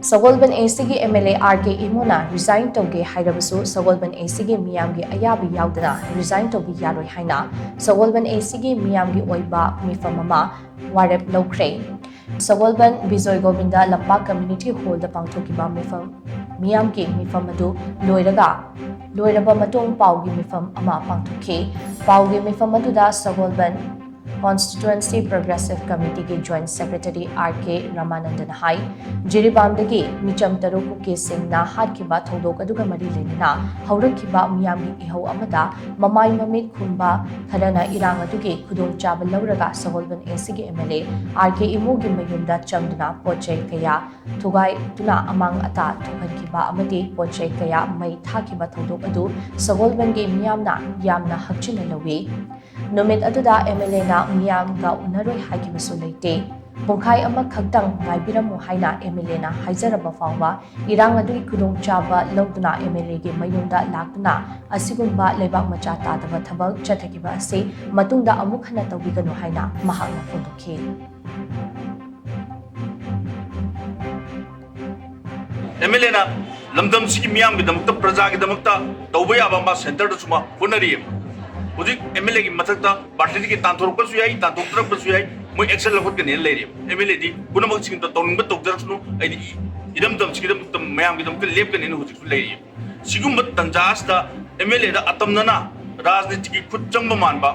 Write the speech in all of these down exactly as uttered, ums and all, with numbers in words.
ꯁꯒꯣꯜꯕꯟ A ꯁꯤꯒꯤ M L A R K ꯏꯃꯣꯅ resign ꯇꯧꯒꯦ ꯍꯥꯏꯔꯕꯁꯨ ꯁꯒꯣꯜꯕꯟ ꯑꯦ ꯁꯤꯒꯤ ꯃꯤꯌꯥꯝꯒꯤ ꯑꯌꯥꯕ ꯌꯥꯎꯗꯅ ꯔꯤꯖꯥꯏꯟ ꯇꯧꯕ ꯌꯥꯔꯣꯏ ꯍꯥꯏꯅ ꯁꯒꯣꯜꯕꯟ ꯑꯦ ꯁꯤꯒꯤ ꯃꯤꯌꯥꯝꯒꯤ ꯑꯣꯏꯕ ꯃꯤꯐꯝ ꯑꯃ ꯋꯥꯔꯦꯞ ꯂꯧꯈ꯭ꯔꯦ꯫ ꯁꯒꯣꯜꯕꯟ ꯕꯤꯖꯣꯏ ꯒꯣꯕꯤꯟꯗ ꯂꯝꯄꯥꯛ ꯀꯝꯃ꯭ꯌꯨꯅꯤꯇꯤ ꯍꯣꯜꯗ ꯄꯥꯡꯊꯣꯛꯈꯤꯕ ꯃꯤꯐꯝ, ꯃꯤꯌꯥꯝꯒꯤ ꯃꯤꯐꯝ ꯑꯗꯨ ꯂꯣꯏꯔꯒ, ꯂꯣꯏꯔꯕ ꯃꯇꯨꯡ ꯄꯥꯎꯒꯤ ꯃꯤꯐꯝ ꯑꯃ ꯄꯥꯡꯊꯣꯛꯈꯤ꯫ ꯄꯥꯎꯒꯤ ꯃꯤꯐꯝ ꯑꯗꯨꯗ ꯁꯒꯣꯜꯕꯟ ꯀꯣꯟꯁꯇꯤꯇ꯭ꯋꯦꯟꯁꯤ ꯄ꯭ꯔꯣꯒ꯭ꯔꯦꯁꯤꯚ ꯀꯃꯤꯇꯤꯒꯤ ꯖꯣꯏꯟꯠ ꯁꯦꯀ꯭ꯔꯦꯇꯔꯤ ꯑꯥꯔ ꯀꯦ ꯔꯃꯥꯅꯟꯗꯟ ꯍꯥꯏ, ꯖꯤꯔꯤꯕꯥꯝꯗꯒꯤ ꯃꯤꯆꯝ ꯇꯔꯨꯛ ꯀꯨꯀꯤꯁꯤꯡꯅ ꯍꯥꯠꯈꯤꯕ ꯊꯧꯗꯣꯛ ꯑꯗꯨꯒ ꯃꯔꯤ ꯂꯩꯅꯅ ꯍꯧꯔꯛꯈꯤꯕ ꯃꯤꯌꯥꯝꯒꯤ ꯏꯍꯧ ꯑꯃꯗ ꯃꯃꯥꯏ ꯃꯃꯤꯠ ꯈꯨꯝꯕ ꯈꯔꯅ ꯏꯔꯥꯡ ꯑꯗꯨꯒꯤ ꯈꯨꯗꯣꯡꯆꯥꯕ ꯂꯧꯔꯒ ꯁꯒꯣꯜꯕꯟ ꯑꯦ ꯁꯤꯒꯤ ꯑꯦꯝ ꯑꯦꯜ ꯑꯦ ꯑꯥꯔ ꯀꯦ ꯏꯃꯣꯒꯤ ꯃꯌꯨꯝꯗ ꯆꯪꯗꯨꯅ ꯄꯣꯠ ꯆꯩ ꯀꯌꯥ ꯊꯨꯒꯥꯏꯗꯨꯅ ꯑꯃꯥꯡ ꯑꯇꯥ ꯊꯣꯛꯍꯟꯈꯤꯕ ꯑꯃꯗꯤ ꯄꯣꯠ ꯆꯩ ꯀꯌꯥ ꯃꯩ ꯊꯥꯈꯤꯕ ꯊꯧꯗꯣꯛ ꯑꯗꯨ ꯁꯒꯣꯜꯕꯟꯒꯤ ꯃꯤꯌꯥꯝꯅ ꯌꯥꯝꯅ ꯍꯛꯆꯤꯟꯅ ꯂꯧꯏ꯫ ꯅꯨꯃꯤꯠ ꯑꯗꯨꯗ ꯑꯦꯝ ꯑꯦꯜ ꯑꯦꯅ ꯃꯤꯌꯥꯝꯒ ꯎꯅꯔꯣꯏ ꯍꯥꯏꯈꯤꯕꯁꯨ ꯂꯩꯇꯦ꯫ ꯄꯨꯡꯈꯥꯏ ꯑꯃꯈꯛꯇꯪ ꯉꯥꯏꯕꯤꯔꯝꯃꯨ ꯍꯥꯏꯅ ꯑꯦꯝ ꯑꯦꯜ ꯑꯦꯅ ꯍꯥꯏꯖꯔꯕ ꯐꯥꯎꯕ ꯏꯔꯥꯡ ꯑꯗꯨꯒꯤ ꯈꯨꯗꯣꯡꯆꯥꯕ ꯂꯧꯗꯨꯅ ꯑꯦꯝ ꯑꯦꯜ ꯑꯦꯒꯤ ꯃꯌꯨꯝꯗ ꯂꯥꯛꯇꯨꯅ ꯑꯁꯤꯒꯨꯝꯕ ꯂꯩꯕꯥꯛ ꯃꯆꯥ ꯇꯥꯗꯕ ꯊꯕꯛ ꯆꯠꯊꯈꯤꯕ ꯑꯁꯤ ꯃꯇꯨꯡꯗ ꯑꯃꯨꯛ ꯍꯟꯅ ꯇꯧꯕꯤꯒꯅꯨ ꯍꯥꯏꯅ ꯃꯍꯥꯛꯅ ꯐꯣꯡꯗꯣꯛꯈꯤ꯫ ꯑꯦꯝ ꯑꯦꯜ ꯑꯦꯅ ꯂꯝꯗꯝꯁꯤꯒꯤ ꯃꯤꯌꯥꯝꯒꯤꯗꯃꯛꯇ, ꯄ꯭ꯔꯖꯥꯒꯤꯗꯃꯛꯇ ꯇꯧꯕ ꯌꯥꯕ ꯃꯥ ꯁꯦꯟꯇꯔꯗꯁꯨ ꯃꯥ ꯍꯣꯠꯅꯔꯤꯑꯕ꯫ ꯍꯧꯖꯤꯛ ꯑꯦꯝ ꯑꯦꯜ ꯑꯦꯒꯤ ꯃꯊꯛꯇ ꯄꯥꯔꯇꯤꯗꯒꯤ ꯇꯥꯟꯊꯣꯔꯛꯄꯁꯨ ꯌꯥꯏ, ꯇꯥꯟꯊꯣꯛꯇꯔꯛꯄꯁꯨ ꯌꯥꯏ, ꯃꯣꯏ ꯑꯦꯛꯁꯟ ꯂꯧꯈꯠꯀꯅꯤꯅ ꯂꯩꯔꯤꯑꯕ꯫ ꯑꯦꯝ ꯑꯦꯜ ꯑꯦꯗꯤ ꯄꯨꯝꯅꯃꯛꯁꯤꯡꯗ ꯇꯧꯅꯤꯡꯕ ꯇꯧꯖꯔꯁꯅꯨ, ꯑꯩꯗꯤ ꯏꯔꯝꯗꯝꯁꯤꯒꯤꯗꯃꯛꯇ, ꯃꯌꯥꯝꯒꯤꯗꯃꯛꯇ ꯂꯦꯞꯀꯅꯤꯅ ꯍꯧꯖꯤꯛꯁꯨ ꯂꯩꯔꯤꯑꯕ꯫ ꯁꯤꯒꯨꯝꯕ ꯇꯟꯖꯥ ꯑꯁꯤꯗ ꯑꯦꯝ ꯑꯦꯜ ꯑꯦꯗ ꯑꯇꯝꯅꯅ ꯔꯥꯖꯅꯤꯇꯤꯒꯤ ꯈꯨꯠ ꯆꯪꯕ ꯃꯥꯟꯕ,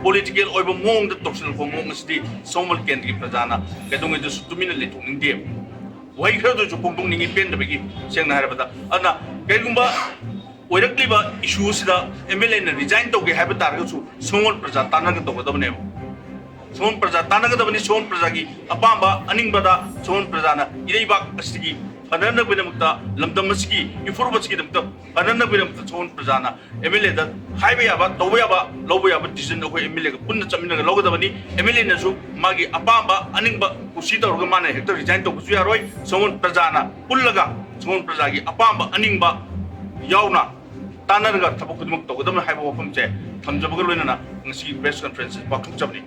ꯄꯣꯂꯤꯇꯤꯀꯦꯜ ꯑꯣꯏꯕ ꯃꯑꯣꯡꯗ ꯇꯧꯁꯤꯜꯂꯛꯄ ꯃꯑꯣꯡ ꯑꯁꯤꯗꯤ ꯁꯣꯃꯜ ꯀꯦꯟꯗ꯭ꯔꯒꯤ ꯄ꯭ꯔꯖꯥꯅ ꯀꯩꯗꯧꯉꯩꯗꯁꯨ ꯇꯨꯃꯤꯟꯅ ꯂꯩꯊꯣꯛꯅꯤꯡꯗꯦꯕ꯫ ꯋꯥꯍꯩ ꯈꯔꯗꯁꯨ ꯐꯣꯡꯗꯣꯛꯅꯤꯡꯉꯤ ꯄꯦꯟꯗꯕꯒꯤ, ꯁꯦꯡꯅ ꯍꯥꯏꯔꯕꯗ꯫ ꯑꯗꯨꯅ ꯀꯔꯤꯒꯨꯝꯕ ꯑꯣꯏꯔꯛꯂꯤꯕ ꯏꯁꯨ ꯑꯁꯤꯗ ꯑꯦꯝ ꯑꯦꯜ ꯑꯦꯅ ꯔꯤꯖꯥꯏꯟ ꯇꯧꯒꯦ ꯍꯥꯏꯕ ꯇꯥꯔꯒꯁꯨ ꯁꯣꯃꯜ ꯄ꯭ꯔꯖꯥ ꯇꯥꯟꯅꯒꯗꯧꯒꯗꯕꯅꯦꯕ꯫ ꯁꯣꯃꯜ ꯄ꯭ꯔꯖꯥ ꯇꯥꯟꯅꯒꯗꯕꯅꯤ꯫ ꯁꯣꯃꯜ ꯄ꯭ꯔꯖꯥꯒꯤ ꯑꯄꯥꯝꯕ ꯑꯅꯤꯡꯕꯗ ꯁꯣꯃꯜ ꯄ꯭ꯔꯖꯥꯅ ꯏꯔꯩꯕꯥꯛ ꯑꯁꯤꯒꯤ ꯐꯅꯅꯕꯒꯤꯗꯃꯛꯇ, ꯂꯝꯗꯝ ꯑꯁꯤꯒꯤ ꯏꯐꯨꯔꯨꯞ ꯑꯁꯤꯒꯤꯗꯃꯛꯇ ꯐꯅꯅꯕꯒꯤꯗꯃꯛꯇ ꯁꯣꯃꯜ ꯄ꯭ꯔꯖꯥꯅ ꯑꯦꯝ ꯑꯦꯜ ꯑꯦꯗ ꯍꯥꯏꯕ ꯌꯥꯕ, ꯇꯧꯕ ꯌꯥꯕ, ꯂꯧꯕ ꯌꯥꯕ ꯗꯤꯁꯤꯖꯟ ꯑꯩꯈꯣꯏ ꯑꯦꯝ ꯑꯦꯜ ꯑꯦꯒ ꯄꯨꯟꯅ ꯆꯠꯃꯤꯟꯅꯔꯒ ꯂꯧꯒꯗꯕꯅꯤ꯫ ꯑꯦꯝ ꯑꯦꯜ ꯑꯦꯅꯁꯨ ꯃꯥꯒꯤ ꯑꯄꯥꯝꯕ ꯑꯅꯤꯡꯕ ꯀꯨꯁꯤ ꯇꯧꯔꯒ ꯃꯥꯅ ꯍꯦꯛꯇ ꯔꯤꯖꯥꯏꯟ ꯇꯧꯕꯁꯨ ꯌꯥꯔꯣꯏ꯫ ꯁꯣꯃꯜ ꯄ꯭ꯔꯖꯥꯅ ꯄꯨꯜꯂꯒ ꯁꯣꯃꯜ ꯄ꯭ꯔꯖꯥꯒꯤ ꯑꯄꯥꯝꯕ ꯑꯅꯤꯡꯕ ꯌꯥꯎꯅ ꯇꯥꯟꯅꯔꯒ ꯊꯕꯛ ꯈꯨꯗꯤꯡꯃꯛ ꯇꯧꯒꯗꯕꯅꯤ ꯍꯥꯏꯕ ꯋꯥꯐꯝꯁꯦ ꯊꯝꯖꯕꯒ ꯂꯣꯏꯅꯅ ꯉꯁꯤꯒꯤ ꯄ꯭ꯔꯦꯁ ꯀꯟꯐꯔꯦꯟꯁ ꯄꯥꯡꯊꯣꯛꯆꯕꯅꯤ꯫